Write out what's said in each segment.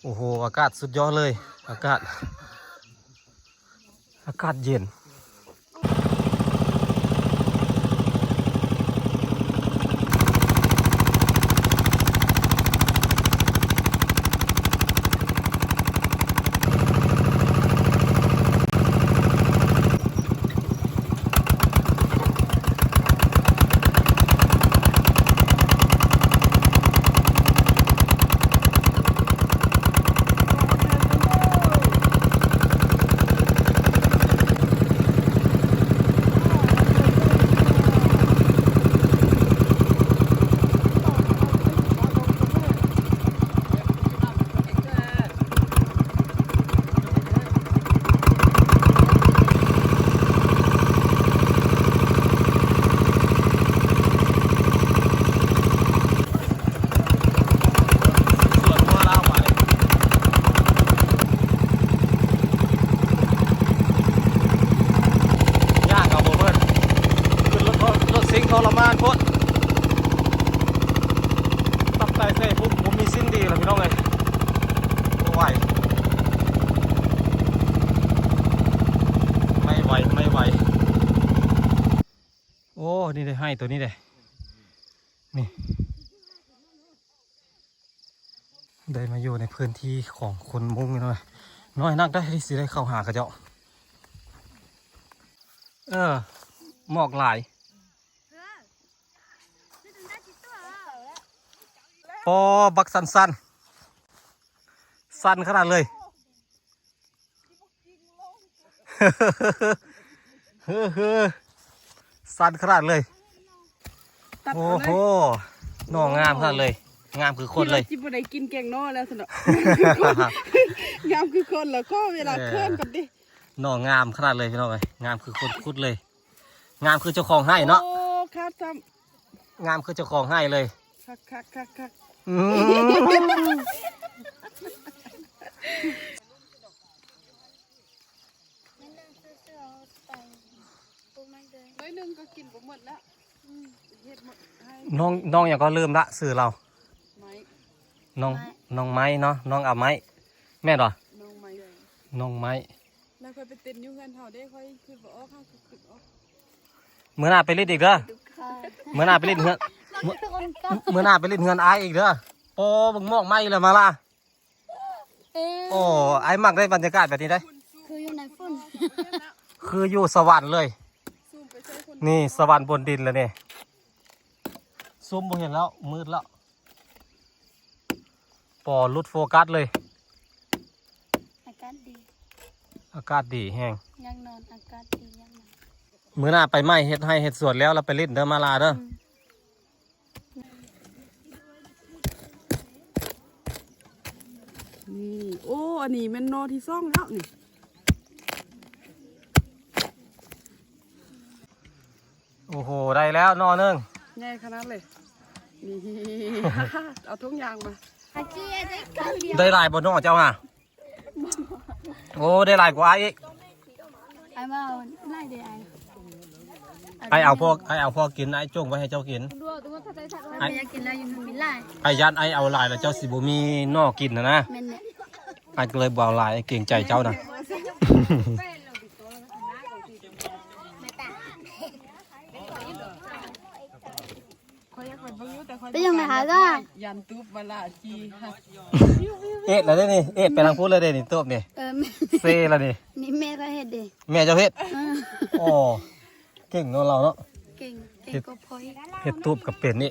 ໂອ້ໂຫ ອາກາດສຸດຍອດເລີຍ ອາກາດ ອາກາດເຢັນ. ຍ່າງເອົາບໍ່ເພິ່ນ ຂຶ້ນລົດ ລົດຊິງທໍລະມານໂພດ. ຕັບໄຕໄສ້ພຸ້ງ ບໍ່ມີສິ້ນດີລະພີ່ນ້ອງເອີຍ ບໍ່ໄຫວ ໄມ່ໄຫວ ໄມ່ໄຫວ. ໂອ້ ນີ້ເດ້ ໄຮ່ໂຕນີ້ເດ້ ນີ້ ໄດ້ມາຢູ່ໃນພື້ນທີ່ຂອງຄົນມຸ້ງເນາະ ນ້ອຍນັກໄດ໋ທີ່ຊິໄດ້ເຂົ້າຫາເຂົາເຈົ້າ. ເອີ ໝອກຫຼາຍ. ປໍ ບັກສັ້ນໆ ສັ້ນຂະໜາດເລີຍ ເຮີ ເຮີ ສັ້ນຂະໜາດເລີຍ. ໂອ້ໂຫ ໜໍ່ງາມຂະໜາດເລີຍ ງາມຄືຄົນເລີຍ. ຄິດວ່າຊິບໍ່ໄດ້ກິນແກງໜໍ່ແລ້ວຊັ້ນເນາະ ງາມຄືຄົນແລ້ວ ຂໍເວລາເຂີນກ່ອນຕິ. ໜໍ່ງາມຂະໜາດເລີຍພີ່ນ້ອງເອີຍ ງາມຄືຄົນຂຸດເລີຍ. ງາມຄືເຈົ້າຂອງໄຮ່ເນາະ. ໂອ້ ຄັກຊ້ຳ ງາມຄືເຈົ້າຂອງໄຮ່ເລີຍ. ຄັກໆໆໆ ອືມ ໜ້ອຍໜຶ່ງກໍກິນບໍ່ໝົດແລ້ວ. ອືມ ເຮັດໝົດໃຫ້ ນ້ອງ ນ້ອງຫຍັງກໍລືມລະຊື່ລາວ. ໄມ້ ນ້ອງ ໄມ້ ນ້ອງໄມ້ເນາະ ນ້ອງອາໄມ້ ແມ່ນບໍ່? ນ້ອງໄມ້ ນ້ອງໄມ້. ແລ້ວຂ້ອຍໄປເຕັ້ນຢູ່ເຮືອນເຮົາເດ້ ຂ້ອຍຄິດບໍ່ອອກ ເຮົາຄືຄິດອອກ. ມື້ໜ້າໄປຫຼິ້ນອີກເດີ ມື້ໜ້າໄປຫຼິ້ນເຮືອນ ມື້ໜ້າໄປຫຼິ້ນເຮືອນອ້າຍອີກເດີ. ໂອ້ ເບິ່ງໝອກໄມ້ແລ້ວມາລາ. ໂອ້ ອ້າຍມັກໄດ໋ບັນຍາກາດແບບນີ້ໄດ໋ ຄືຢູ່ໃນຝຸ່ນ ຄືຢູ່ສະຫວັນເລີຍ. ນີ້ສະຫວັນບົນດິນແລ້ວນີ້ ຊູມບໍ່ເຫັນແລ້ວ ມືດແລ້ວ. ປໍ ຫຼຸດໂຟກັສເລີຍ. ອາກາດດີ ອາກາດດີແຮງ ຢາກນອນ ອາກາດດີ ຢາກນອນ. ມື້ໜ້າໄປໃໝ່ ເຮັດໄຮ່ເຮັດສວນແລ້ວ ແລ້ວໄປຫຼິ້ນເດີ ມາລາເດີ. ອືມ ນີ້ ໂອ້ ອັນນີ້ແມ່ນໜໍ່ທີສອງແລ້ວນີ້. ໂອ້ໂຫ ໄດ້ແລ້ວໜໍ່ໜຶ່ງ ໃຫຍ່ຂະໜາດເລີຍ. ນີ້ ເອົາຖົງຢາງມາ. ໄດ້ຫຼາຍບໍ່ໜໍ່ເຈົ້າຫາ? ໂອ້ ໄດ້ຫຼາຍກວ່າອ້າຍອີກ. ອ້າຍວ່າຫຼາຍເດ້ອ້າຍ. ອ້າຍເອົາພໍ ອ້າຍເອົາພໍກິນ ອ້າຍຈົ່ງໄວ້ໃຫ້ເຈົ້າກິນ. ອ້າຍຢາກກິນຫຼາຍຢູ່ ມັນມີຫຼາຍ. ອ້າຍຢ້ານອ້າຍເອົາຫຼາຍແລ້ວເຈົ້າຊິບໍ່ມີໜໍ່ກິນຫັ້ນນະ. ແມ່ນແຫຼະ. ອ້າຍກໍເລີຍບໍ່ເອົາຫຼາຍ ເກງໃຈເຈົ້ານະ. ໄປຍັງໄງຫາກໍ ຢ້ານຕູບມາລາຈີ. ເອດແລ້ວເດ້ນີ້ ເອດໄປທາງພຸ້ນແລ້ວເດ້ນີ້ ຕູບນີ້. ເອີ ເຊແລ້ວນີ້. ນີ້ແມ່ກໍເຮັດເດ້. ແມ່ເຈົ້າເຮັດ? ເອີ. ໂອ້ ເກັ່ງເນາະລາວເນາະ. ເກັ່ງ ເກັ່ງກວ່າພໍ່ອີກ. ເຮັດຕູບກໍເປັນນີ້.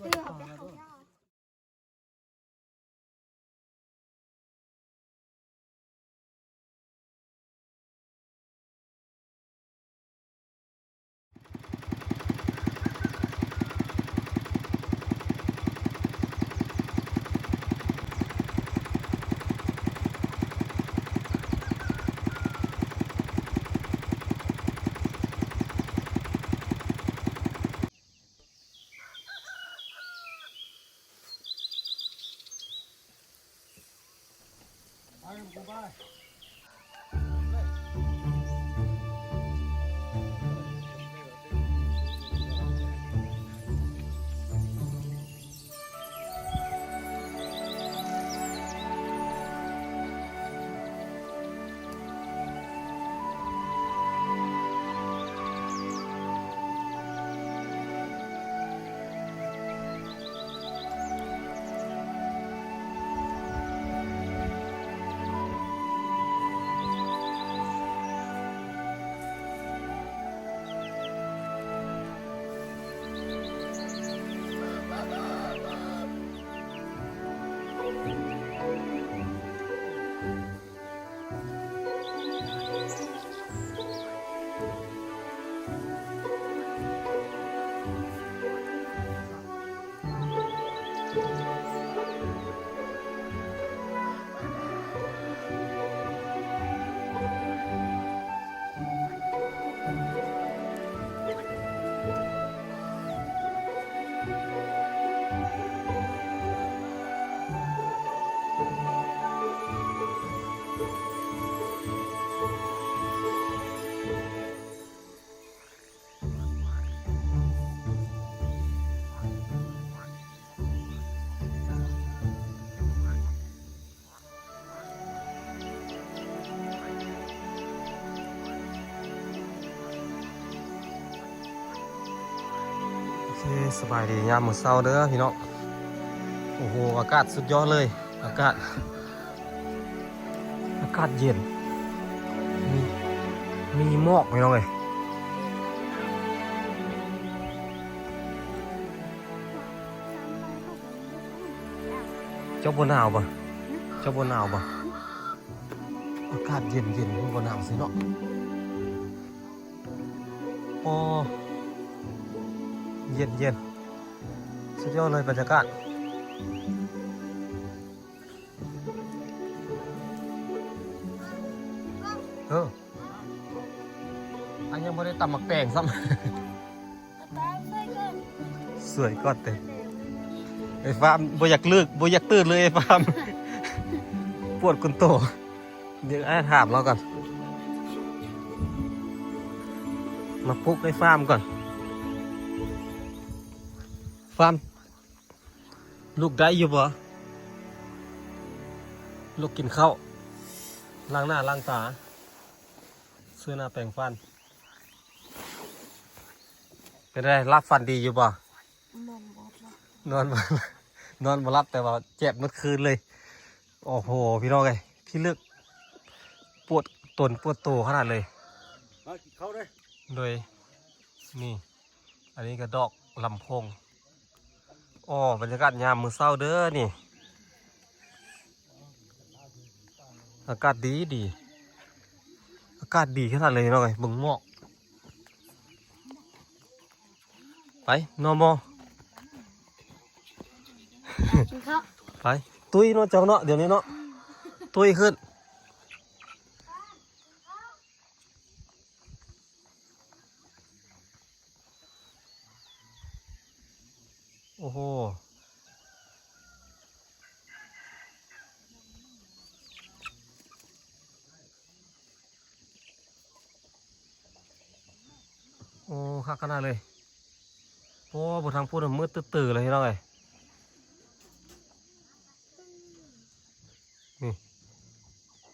ສະບາຍດີຍາມມື້ເຊົ້າເດີພີ່ນ້ອງ. ໂອ້ໂຫ ອາກາດສຸດຍອດເລີຍ ອາກາດ ອາກາດເຢັນ ມີ ມີໝອກພີ່ນ້ອງເອີຍ. ເຈົ້າບໍ່ໜາວບໍ່? ເຈົ້າບໍ່ໜາວບໍ່? ອາກາດເຢັນໆ ມັນບໍ່ໜາວຊີ້ເນາະ. ໂອ້ ເຢັນໆ ສຸດຍອດເລີຍບັນຍາກາດ. ເອີ ອັນຍັງບໍ່ໄດ້ຕຳໝາກແຕງຊ້ຳ. ສວຍກ່ອນເຕີ ໄອ້ຟ້າມບໍ່ຢາກເລີກ ບໍ່ຢາກຕື່ນເລີຍໄອ້ຟ້າມ ປວດກົ້ນໂຕ. ດຽວອ້າຍຖາມລາວກ່ອນ ມາປຸກໄອ້ຟ້າມກ່ອນ. ຟ້າມ ລຸກໄດ້ຢູ່ບໍ່? ລຸກກິນເຂົ້າ ລ້າງໜ້າລ້າງຕາ ເຊື້ອໜ້າແປງຟັນ. ເປັນໃດ ຫຼັບຝັນດີຢູ່ບໍ່? ນອນບໍ່ຫຼັບ ນອນບໍ່ ນອນບໍ່ຫຼັບ ແຕ່ວ່າເຈັບໝົດຄືນເລີຍ. ໂອ້ໂຫ ພີ່ນ້ອງເອີຍ ພິລຶກ ປວດຕົນປວດໂຕຂະໜາດເລີຍ. ມາກິນເຂົ້າເດີ້. ໂດຍ ນີ້ ອັນນີ້ກໍດອກລຳໂພງ. ອໍ ບັນຍາກາດຍາມມື້ເຊົ້າເດີນີ້ ອາກາດດີດີ ອາກາດດີຂະໜາດເລີຍເນາະ. ເບິ່ງໝອກ ໄປ ນໍມໍ ກິນເຂົ້າ ໄປ ຕຸ້ຍເນາະເຈົ້າເນາະ ດຽວນີ້ເນາະ ຕຸ້ຍຂຶ້ນ. ໂອ້ໂຫ ໂອ້ ຄັກຂະໜາດເລີຍ. ໂອ້ ເບິ່ງທາງພຸ້ນມືດຕຶດໆເລີຍພີ່ນ້ອງເອີຍ. ນີ້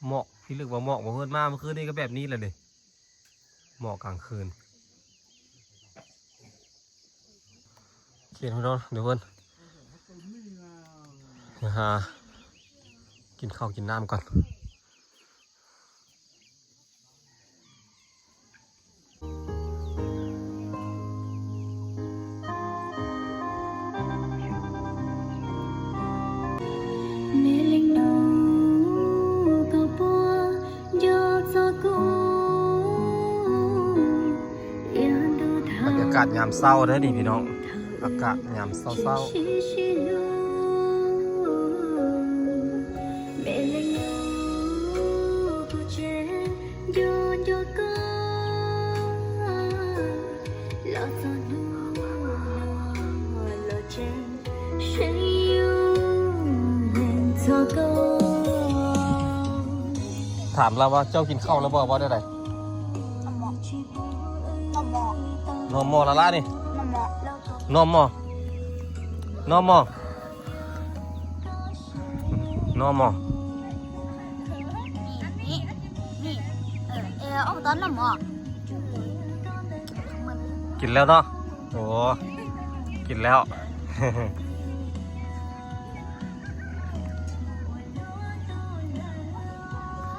ໝອກ ພິລຶກວ່າໝອກບໍ່ເຮີ້ນ ມາມື້ຄືນນີ້ກໍແບບນີ້ແຫຼະນີ້ ໝອກກາງຄືນ. ໂອເຄພີ່ນ້ອງ ດຽວເພິ່ນ ດຽວຫາກິນເຂົ້າກິນນ້ຳກ່ອນ. ບັນຍາກາດຍາມເຊົ້າເດີນີ້ພີ່ນ້ອງ ອາກາດຍາມເຊົ້າໆ. ຖາມລາວວ່າ ເຈົ້າກິນເຂົ້າແລ້ວບໍ່? ເວົ້າແນວໃດ? ນໍມໍ ນໍມໍ ນໍມໍລະລະນີ້ ນໍມໍ ນໍມໍ ນໍມໍ ນີ້ ນີ້ ເອີ ເອີ ອອກຕອນນໍມໍ ກິນແລ້ວເນາະ. ໂອ້ ກິນແລ້ວ.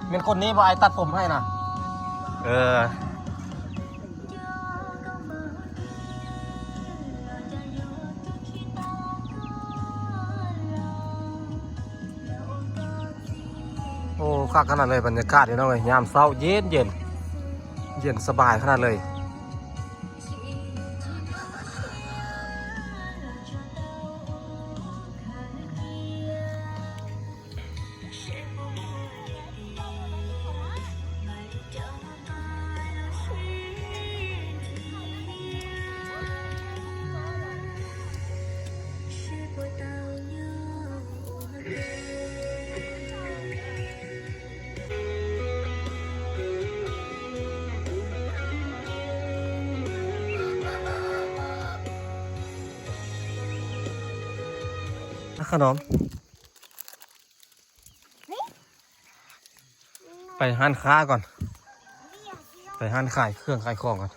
ແມ່ນຄົນນີ້ບໍ່ ອ້າຍຕັດຜົມໃຫ້ນະ? ເອີ. ໂອ້ ຄັກຂະໜາດເລີຍ ບັນຍາກາດພີ່ນ້ອງເອີຍ ຍາມເຊົ້າເຢັນໆ ເຢັນສະບາຍຂະໜາດເລີຍ. ອ່ະ ຂະໜົມ ໄປຮ້ານຄ້າກ່ອນ ໄປຮ້ານຂາຍເຄື່ອງຂາຍຂອງກ່ອນ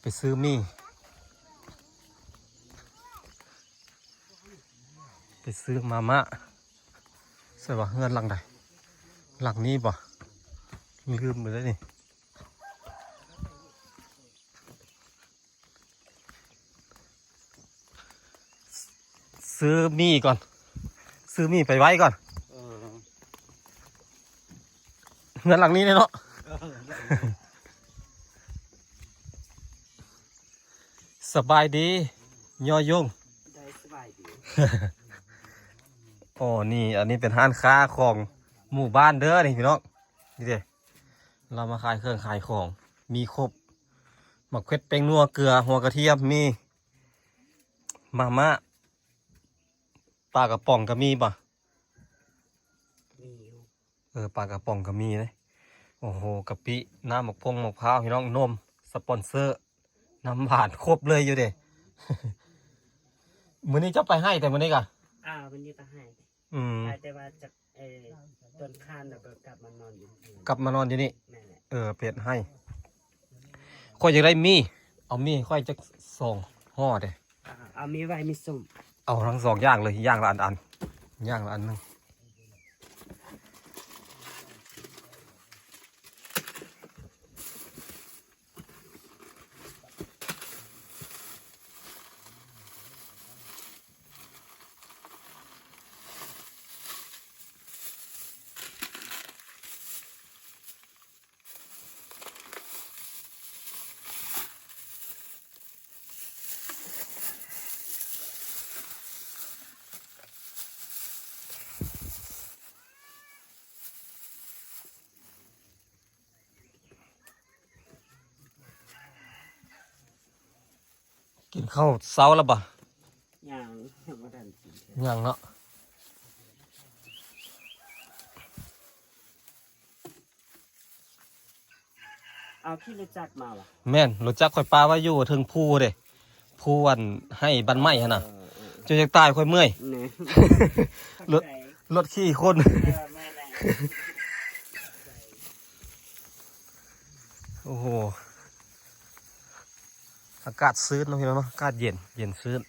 ໄປຊື້ໝີ່. ໄປຊື້ມາມ່າ. ໃສ່ວ່າເຮືອນຫຼັງໃດ? ຫຼັງນີ້ບໍ່? ລືມໄປແລ້ວນີ້. ຊື້ໝີ່ກ່ອນ ຊື້ໝີ່ໄປໄວ້ກ່ອນ. ເອີ ເຮືອນຫຼັງນີ້ເນາະ. ເອີ ສະບາຍດີຍໍຍົງ. ໄດ້ ສະບາຍດີ. ໂອ້ ນີ້ ອັນນີ້ເປັນຮ້ານຄ້າຂອງໝູ່ບ້ານເດີນີ້ພີ່ນ້ອງ. ນີ້ເດ້ ລາວມາຂາຍເຄື່ອງຂາຍຂອງ ມີຄົບ ໝາກເຜັດ ແປ້ງນົວ ເກືອ ຫົວກະທຽມ ມີມາມ່າ ປາກະປ໋ອງກະມີບໍ່? ມີຢູ່. ເອີ ປາກະປ໋ອງກະມີເດ້. ໂອ້ໂຫ ກະປິ ນ້ຳໝາກພົງໝາກພ້າວ ພີ່ນ້ອງ ນົມ ສະປອນເຊີ ນ້ຳຫວານ ຄົບເລີຍຢູ່ເດ້. ມື້ນີ້ເຈົ້າໄປໄຮ່ແຕ່ມື້ນີ້ກະ? ອ່າ ມື້ນີ້ໄປໄຮ່. ອືມ ໄປແຕ່ວ່າຈະ ເອີ ຕອນຄ່ຳແລ້ວກໍກັບມານອນຢູ່ ກັບມານອນຢູ່ນີ້. ແມ່ນແຫຼະ. ເອີ ເປັດໄຮ່. ຂ້ອຍຢາກໄດ້ໝີ່ ເອົາໝີ່ໃຫ້ຂ້ອຍຈັກສອງຫໍ່ເດ້. ອ່າ ເອົາໝີ່ໄວ້ ໝີ່ສົ້ມ. ເອົາທັງສອງຢ່າງເລີຍ ຢ່າງລະອັນອັນ ຢ່າງລະອັນໜຶ່ງ. ກິນເຂົ້າເຊົ້າແລ້ວບໍ່? ຍັງ ຍັງບໍ່ທັນກິນ. ຍັງເນາະ. ເອົາຂີ່ລົດຈັກມາຫວາ? ແມ່ນ ລົດຈັກຂ້ອຍປະໄວ້ຢູ່ເທິງພູເດ້ ພູອັນໄຮ່ບ້ານໃໝ່ຫັ້ນນະ. ເອີ ເອີ ເຈົ້າຢາກຕາຍ ຂ້ອຍເມື່ອຍ. ແມ່ນ ລົດ ລົດຂີ່ຄົນ. ເອີ ແມ່ນແຫຼະ. ໂອ້ໂຫ ອາກາດຊື່ນເນາະ ພີ່ນ້ອງເນາະ ອາກາດເຢັນ ເຢັນຊື່ນ.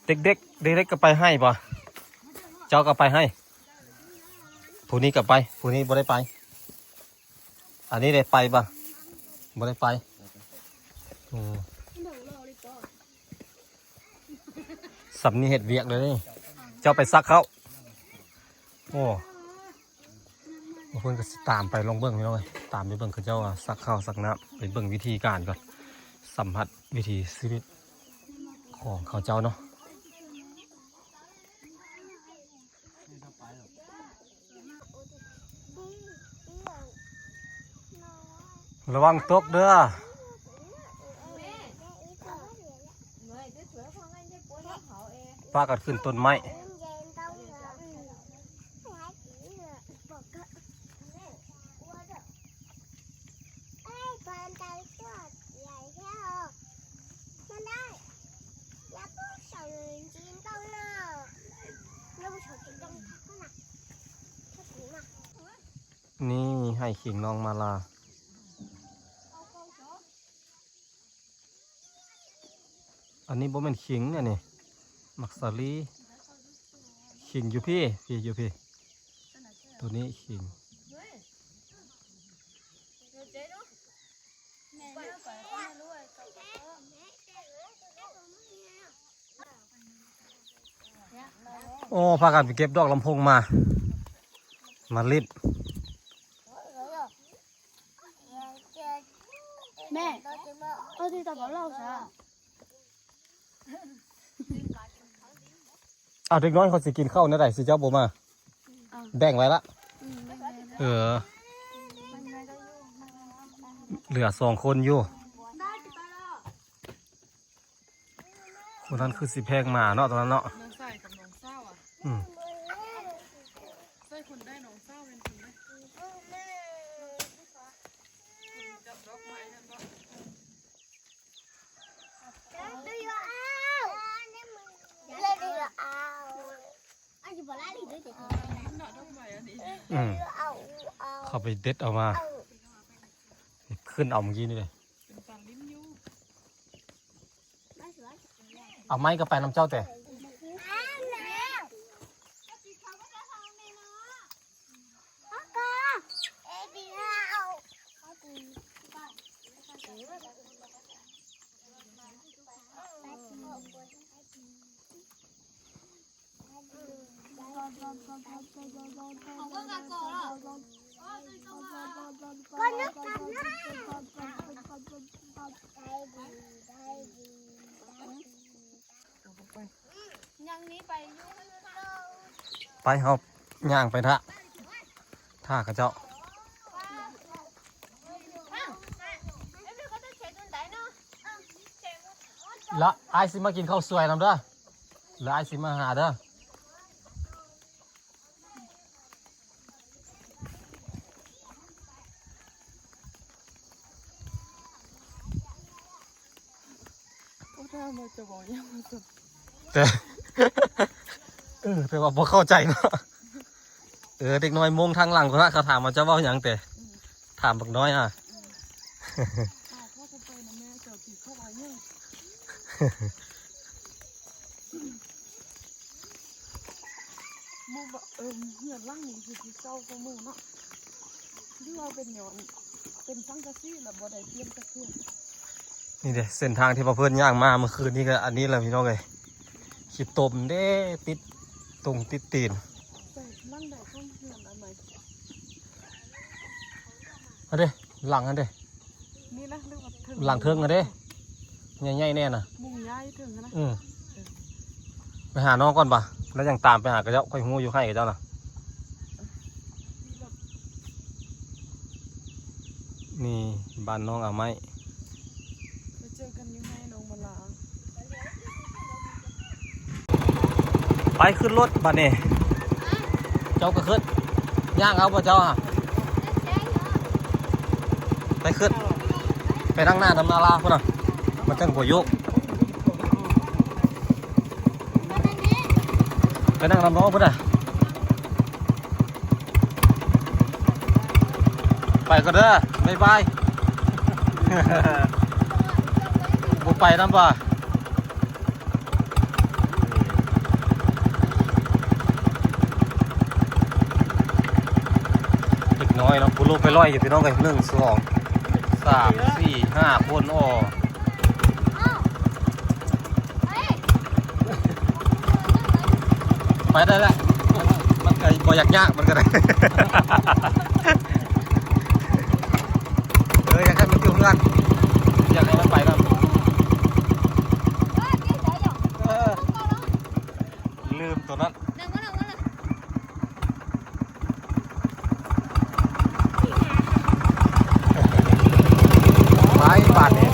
ເດັກໆ ເດັກໆ ກໍໄປໄຮ່ບໍ່? ເຈົ້າກໍໄປໄຮ່? ຜູ້ນີ້ກໍໄປ ຜູ້ນີ້ບໍ່ໄດ້ໄປ. ອັນນີ້ໄດ້ໄປບໍ່? ບໍ່ໄດ້ໄປ. ອືມ ສ່ຳນີ້ເຮັດວຽກເລີຍ. ເຈົ້າໄປຊັກເຂົ້າ. ໂອ້ ເພິ່ນກໍຊິຕາມໄປລອງເບິ່ງ ພີ່ນ້ອງເອີຍ ຕາມໄປເບິ່ງເຂົາເຈົ້າວ່າຊັກເຂົ້າຊັກນ້ຳ ໄປເບິ່ງວິທີການກ່ອນ ສຳຜັດວິຖີຊີວິດຂອງເຂົາເຈົ້າເນາະ. ລະວັງຕົກເດີ້ ພາກັນຂຶ້ນຕົ້ນໄມ້. ນີ້ໄຮ່ຂິງນ້ອງມາລາ. ອັນນີ້ບໍ່ແມ່ນຂິງ ອັນນີ້ໝາກສາລີ. ຂິງຢູ່ພີ້ ພີ້ ຢູ່ພີ້. ໂຕນີ້ຂິງ. ໂອ້ ພາກັນໄປເກັບດອກລຳໂພງມາ ມາຫຼິ້ນ. ແມ່ ເອົາທີ່ຕະເບົາເລົ່າຊະ. ເອົາ ເດັກນ້ອຍເຂົາຊິກິນເຂົ້າແນວໃດ ຊິເຈົ້າບໍ່ມາ? ເອົາ ແບ່ງໄວ້ລະ. ອືມ ເອີ ເຫຼືອສອງຄົນຢູ່. ຜູ້ນັ້ນຄືຊິແພງໝາເນາະ ຕອນນັ້ນເນາະ ນ້ອງຊາຍກັບນ້ອງສາວອະ ອືມ ໃສ່ຄົນໄດ້ ນ້ອງສາວເປັນຄົນໄດ້ ຈັບດອກໄມ້ຫັ້ນບໍ່ ອືມ ເຂົາໄປເດັດເອົາມາ ຂຶ້ນເອົາມື້ກີ້ນີ້ເດ້ ເອົາໄມ້ກໍໄປນຳເຈົ້າແຕ່. ໄປ ເຮົາຍ່າງໄປຖ້າ ຖ້າເຂົາເຈົ້າ ລະອ້າຍຊິມາກິນເຂົ້າສວຍນຳເດີ ລະອ້າຍຊິມາຫາເດີ. ໂອ້ ຖ້າວ່າຈະເວົ້າຫຍັງວ່າຊັ້ນ ແຕ່ ເອີ ແຕ່ວ່າບໍ່ເຂົ້າໃຈເນາະ ເອີ ເດັກນ້ອຍມົງທາງຫຼັງພຸ້ນນະ ເຂົາຖາມວ່າຈະເວົ້າຫຍັງແຕ່ ອືມ ຖາມບັກນ້ອຍອະ ອືມ ອ້າວ ພາກັນໄປນຳແມ່ ເຈົ້າຊິເຂົ້າວ່າຫຍັງ? ໝູ່ບ້ານ ເອີ ເຮືອນຫຼັງນີ້ຄືຊິເກົ່າກວ່າໝູ່ເນາະ ຫຼືວ່າເປັນຍ້ອນເປັນສັງກະສີແລ້ວບໍ່ໄດ້ປ່ຽນຈັກເທື່ອ. ນີ້ເດ້ ເສັ້ນທາງທີ່ວ່າເພິ່ນຍ່າງມາເມື່ອຄືນນີ້ກໍອັນນີ້ແຫຼະພີ່ນ້ອງເອີຍ ຂີ້ຕົມເດ້ ຕິດຕົງຕິດຕີນ ໃສ່ຫຼັງໃດຂອງເຮືອນອັນໃໝ່ ຫັ້ນເດ້ ຫຼັງຫັ້ນເດ້ ນີ້ນະ ຫຼືວ່າເທິງ ຫຼັງເທິງຫັ້ນເດ້ ໃຫຍ່ໆແນ່ນະ ມຸງຍ້າຍເທິງຫັ້ນນະ ອືມ ເອີ ໄປຫານ້ອງກ່ອນປະ ແລ້ວຈັ່ງຕາມໄປຫາເຂົາເຈົ້າ ຂ້ອຍຮູ້ຢູ່ໃຫ້ເຂົາເຈົ້ານະ ນີ້ບ້ານນ້ອງອາໄມ້ ໄປເຈີກັນຢູ່ໃຫ້ນ້ອງມາລາ ໄປຂຶ້ນລົດບາດນີ້ ເຈົ້າກໍຂຶ້ນ ຍ່າງເອົາບໍ່ເຈົ້າ ໄປຂຶ້ນ ໄປນັ່ງໜ້ານຳນາລາພຸ້ນນະ ມັນຈັ່ງບໍ່ໂຍກ ໄປນັ່ງນຳນ້ອງພຸ້ນນະ ໄປກ່ອນເດີ ບາຍບາຍ ບໍ່ໄປນຳບໍ່? ເດັກນ້ອຍເນາະ ຜູ້ລົງໄປລອຍຢູ່ ພີ່ນ້ອງເອີຍ ໜຶ່ງ ສອງ ສາມ ສີ່ ຫ້າຄົນ ອໍ ໄປໄດ້ແລ້ວ ມັນກໍບໍ່ຢາກຍາກ ມັນກໍໄດ້ ເອີ ຢາກໃຫ້ມັນຢູ່ເຮືອນ ຢາກໃຫ້ມັນໄປນຳ ເອີ ລືມຕົວນັ້ນ ໄປບາດນີ້.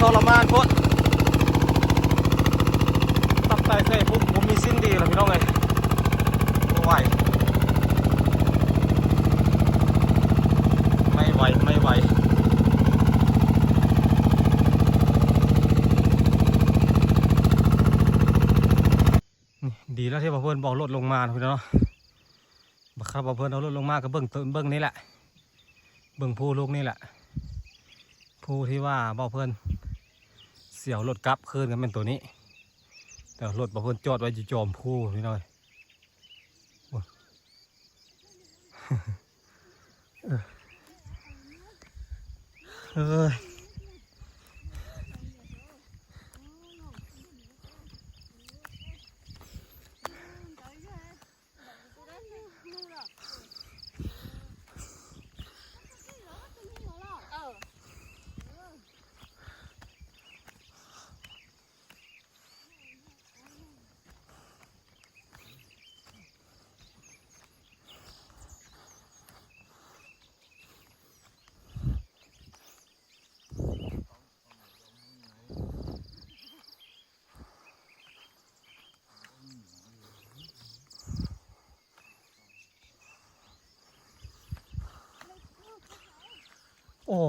ທໍລະມານໂພດ. ຕັບໄຕໄສ້ພຸ້ງບໍ່ມີສິ້ນດີລະພີ່ນ້ອງເອີຍ. ບໍ່ໄຫວ ໄມ່ໄຫວ ໄມ່ໄຫວ. ນີ້ ດີແລ້ວທີ່ວ່າເພິ່ນບໍ່ເອົາລົດລົງມາເນາະພີ່ນ້ອງເນາະ. ບັກຄັບວ່າເພິ່ນເອົາລົດລົງມາກໍເບິ່ງ ເບິ່ງນີ້ແຫຼະ ເບິ່ງພູລູກນີ້ແຫຼະ ພູທີ່ວ່າບໍ່ເພິ່ນຊິເອົາລົດກັບຄືນກໍແມ່ນໂຕນີ້ ແຕ່ລົດບໍ່ເພິ່ນຈອດໄວ້ຢູ່ຈອມພູພີ່ນ້ອງ. ໂອ້ຍ ເອີຍ. ໂອ້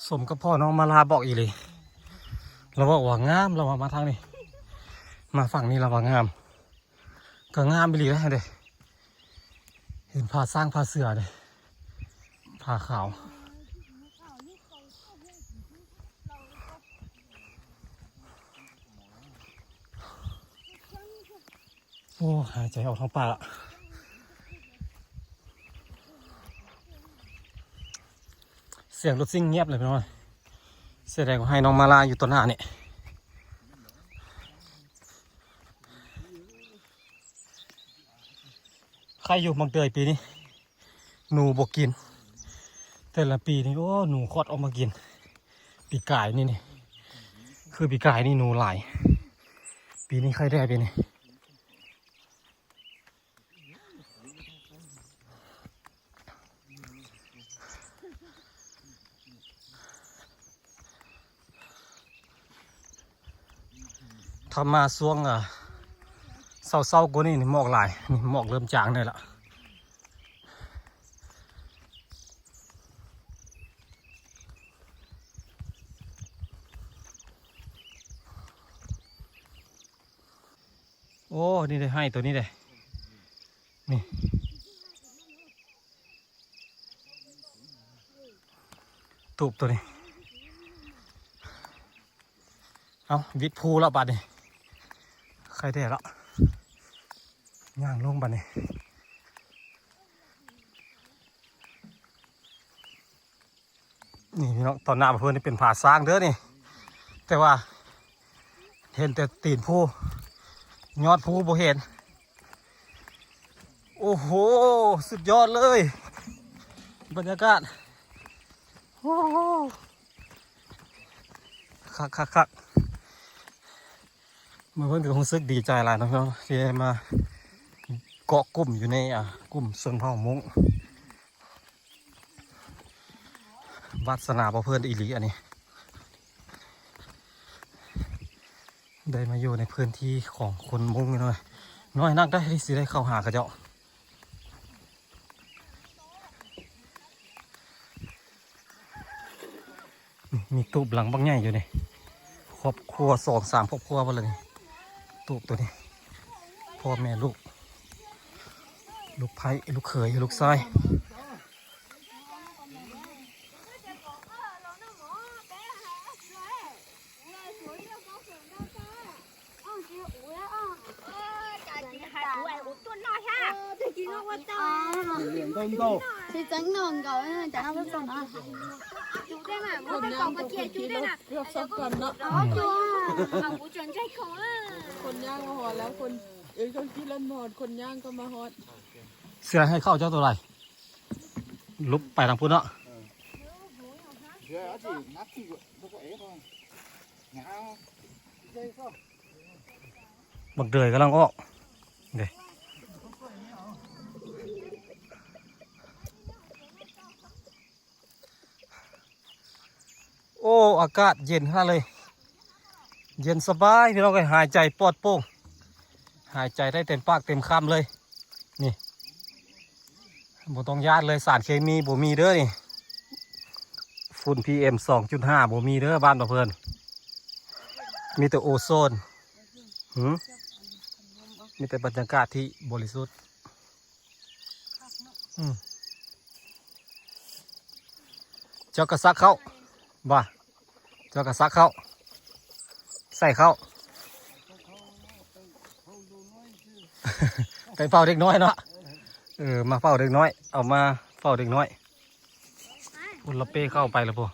ສົມກັບພໍ່ນ້ອງມາລາບອກອີ່ຫຼີ ລາວບອກວ່າງາມ ລາວວ່າມາທາງນີ້ ມາຝັ່ງນີ້ລາວວ່າງາມ ກໍງາມອີ່ຫຼີເດ້ ເຫັນຜາຊ້າງຜາເສືອເດ້ ຜາຂາວ. ໂອ້ ຫາຍໃຈອອກທາງປາກລະ ສຽງລົດຊິງງຽບເລີຍພີ່ນ້ອງ. ສະແດງວ່າໃຫ້ນ້ອງມາລາຢູ່ຕໍ່ໜ້ານີ້. ໄຄຢູ່ໝາກເດືອຍປີນີ້ ໜູບໍ່ກິນ ແຕ່ລະປີນີ້ ໂອ້ ໜູຄອດອອກມາກິນ. ປີກາຍນີ້ນີ້ ຄືປີກາຍນີ້ໜູຫຼາຍ ປີນີ້ໄຄແດ່ປີນີ້. ຖ້າມາຊ່ວງ ເອີ ເຊົ້າໆກວ່ານີ້ນີ້ ໝອກຫຼາຍ ນີ້ໝອກເລີ່ມຈາງແດ່ລະ. ໂອ້ ນີ້ເດ້ ໄຮ່ໂຕນີ້ເດ້ ນີ້ ຕູບໂຕນີ້. ເອົາ ວິດພູແລ້ວບາດນີ້ ໄຄແດ່ແລ້ວ ຍ່າງລົງບາດນີ້. ນີ້ພີ່ນ້ອງ ຕອນໜ້າເພິ່ນນີ້ເປັນຜາຊ້າງເດີນີ້ ແຕ່ວ່າເຫັນແຕ່ຕີນພູ ຍອດພູບໍ່ເຫັນ. ໂອ້ໂຫ ສຸດຍອດເລີຍ ບັນຍາກາດ ໂອ້ໂຫ ຄັກໆໆ. ເມື່ອເພິ່ນກໍຮູ້ສຶກດີໃຈຫຼາຍເນາະ ທີ່ໄດ້ມາເກາະກຸ່ມຢູ່ໃນ ອ່າ ກຸ່ມຊົນເຜົ່າມົ້ງ. ວາດສະໜາບໍ່ເພິ່ນອີ່ຫຼີອັນນີ້ ໄດ້ມາຢູ່ໃນພື້ນທີ່ຂອງຄົນມົ້ງເນາະ. ນ້ອຍນັກໄດ໋ທີ່ຊິໄດ້ເຂົ້າຫາເຂົາເຈົ້າ. ນີ້ ມີຕູບຫຼັງບັກໃຫຍ່ຢູ່ນີ້ ຄອບຄົວສອງສາມຄອບຄົວພຸ້ນລະນີ້. ຕູບໂຕນີ້ ພໍ່ແມ່ລູກ ລູກໃພ້ ລູກເຂີຍ ລູກຊາຍ. ຄົນຍ່າງມາຮອດແລ້ວ ຄົນ ເອີ ຄົນຂີ່ລົດມາຮອດ ຄົນຍ່າງກໍມາຮອດ. ເສືອໃຫ້ເຂົ້າເຈົ້າໂຕໃດ? ຫຼຸບໄປທາງພຸ້ນເນາະ. ບັກເດີຍກຳລັງອອກເດ້. ໂອ້ ອາກາດເຢັນຂະໜາດເລີຍ ເຢັນສະບາຍພີ່ນ້ອງເອີຍ ຫາຍໃຈປອດໂປ່ງ ຫາຍໃຈໄດ້ເຕັມປາກເຕັມຄຳເລີຍ. ນີ້ ບໍ່ຕ້ອງຢ້ານເລີຍ ສານເຄມີບໍ່ມີເດີນີ້ ຝຸ່ນ ພີເອັມ ສອງຈຸດຫ້າ ບໍ່ມີເດີ ບ້ານບ່າວເພິ່ນ ມີແຕ່ໂອໂຊນ. ຫື? ມີແຕ່ບັນຍາກາດທີ່ບໍລິສຸດ. ອືມ ເຈົ້າກໍສັກເຂົ້າບໍ່? ເຈົ້າກໍສັກເຂົ້າ ໃສ່ເຂົ້າ ໄປເຝົ້າເດັກນ້ອຍເນາະ. ເອີ ມາເຝົ້າເດັກນ້ອຍ ເອົາມາເຝົ້າເດັກນ້ອຍ. ພຸ້ນລະເປ້ເຂົ້າໄປລະພຸ້ນ.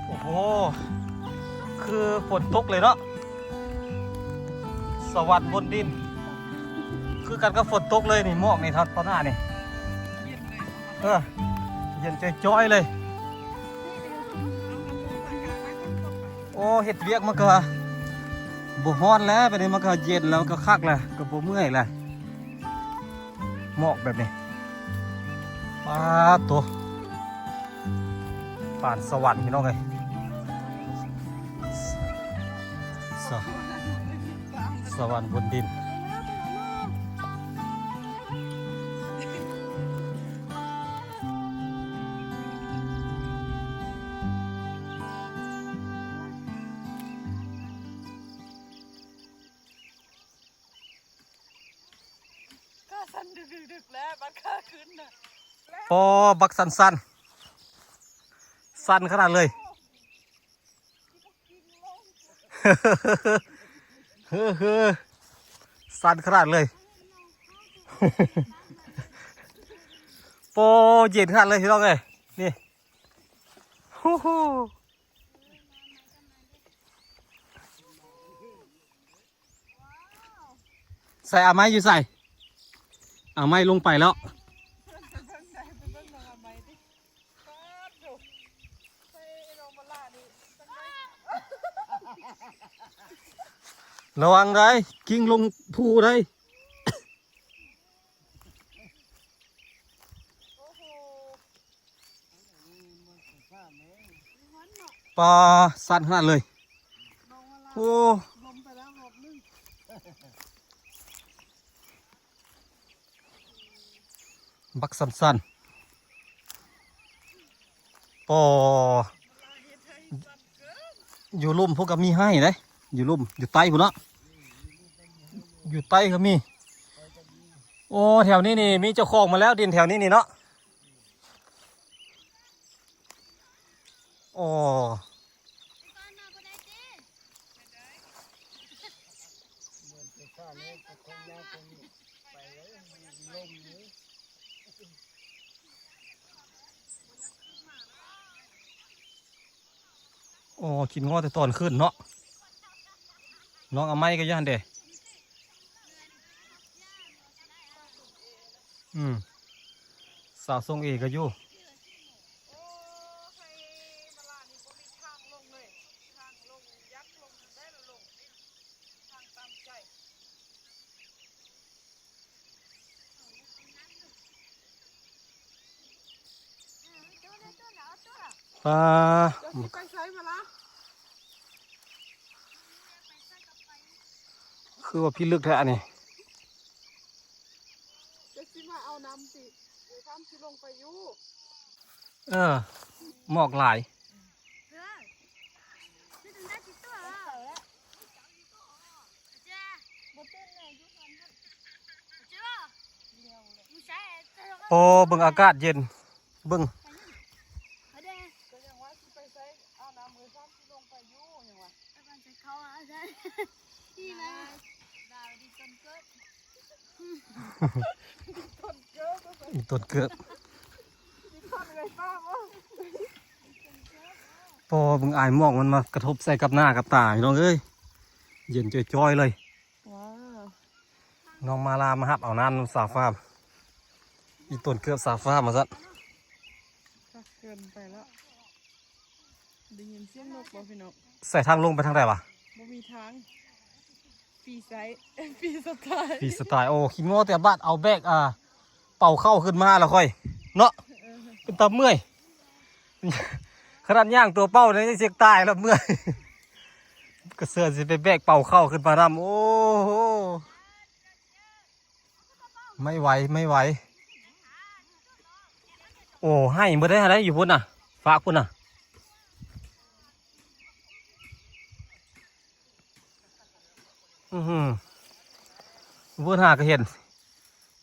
ໂອ້ໂຫ ຄືຝົນຕົກເລີຍເນາະ ສະຫວັນບົນດິນ ຄືກັນກັບຝົນຕົກເລີຍນີ້ ໝອກນີ້ ຕອນໜ້ານີ້ ເອີ ເຢັນຈ່ອຍໆເລີຍ. ໂອ້ ເຮັດວຽກມັນກໍບໍ່ຮ້ອນແລ້ວ ບາດນີ້ມັນກໍເຢັນແລ້ວ ມັນກໍຄັກແລ້ວ ກໍບໍ່ເມື່ອຍແລ້ວ ໝອກແບບນີ້ ປາດໂທ້ ປານສະຫວັນພີ່ນ້ອງເອີຍ ສະ ສະຫວັນບົນດິນ. ຂາສັ່ນດຶກໆແລ້ວ ບັດຂາຂຶ້ນນະ ອໍ ບັກສັ່ນໆ ສັ່ນຂະໜາດເລີຍ. ເຮີ ສັ່ນຂະໜາດເລີຍ ໂປ ເຢັນຂະໜາດເລີຍພີ່ນ້ອງເອີຍ ນີ້ ຫູ ຫູ. ໃສ່ອາໄມ້ຢູ່ໃສ? ອາໄມ້ລົງໄປແລ້ວ. ລະວັງໄດ໋ ກິ້ງລົງພູໄດ໋. ປາ ສັ່ນຂະໜາດເລີຍ ໂອ້ ບັກສັ່ນໆ ປາ ຢູ່ລຸ່ມພຸ້ນກໍມີໃຫ້ເດ້ ຢູ່ລຸ່ມ ຢູ່ໃຕ້ພຸ້ນເນາະ ຢູ່ໃຕ້ກໍມີ. ໂອ້ ແຖວນີ້ນີ້ມີເຈົ້າຂອງມາແລ້ວ ດິນແຖວນີ້ນີ້ເນາະ. ໂອ້ ເ ໂອ້ ກິນງໍແຕ່ຕອນຂຶ້ນເນາະ. ນ້ອງອາໄມກໍຢູ່ຫັ້ນເດ້. ອືມ ສາວຊົງເອກໍຢູ່. ປາ ເຈົ້າຊິໄປໃສມາລະ? ຄືວ່າພິລຶກແທ້ອັນນີ້. ເຈົ້າຊິມາເອົານຳຕິ? ເອີ ຂ້າມຊິລົງໄປຢູ່. ເອີ ໝອກຫຼາຍ. ໂອ້ ເບິ່ງອາກາດເຢັນ ເບິ່ງ. ອີ່ຕົ້ນເກີບ. ພໍເບິ່ງອາຍໝອກມັນມາກະທົບໃສ່ກັບໜ້າກັບຕາ ພີ່ນ້ອງເອີຍ ເຢັນຈ້ອຍໆເລີຍ. ວ້າວ ນ້ອງມາລາມາຮັບເອົານຳສາວຟາມ. ອີ່ຕົ້ນເກີບສາວຟາມວ່າຊັ້ນ. ຄັກເກີນໄປແລ້ວ. ໄດ້ຍິນສຽງນົກບໍ່ພີ່ນ້ອງ? ໃສ່ທາງລົງໄປທາງໃດວະ? ບໍ່ມີທາງ. ຟຣີສະໄຕ ຟຣີສະໄຕ ຟຣີສະໄຕ. ໂອ້ ຂີ້ງໍແຕ່ບາດເອົາແບກ ອ່າ ເປົາເຂົ້າຂຶ້ນມາລະຂ້ອຍເນາະ. ເອີ ເປັນຕາເມື່ອຍ ຂະໜາດຍ່າງຕົວເປົ່າຍັງຊິຕາຍລະເມື່ອຍ ກະເສືອຊິໄປແບກເປົາເຂົ້າຂຶ້ນມານຳ. ໂອ້ໂຫ ໄມ່ໄຫວ ໄມ່ໄຫວ. ໂອ້ ໄຮ່ເບິດໄດ໋ ໄຮ່ຢູ່ພຸ້ນນະ ຟາກພຸ້ນນະ. ອືຫື ເບິ່ງຫາກະເຫັນ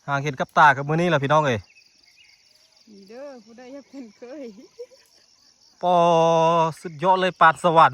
ຫາກະເຫັນກັບຕາກັບມື້ນີ້ລະພີ່ນ້ອງເອີຍ. ນີ້ເດີ ຜູ້ໃດຢາກເປັນເຄີຍ. ປໍ ສຸດຍອດເລີຍ ປານສະຫວັນ.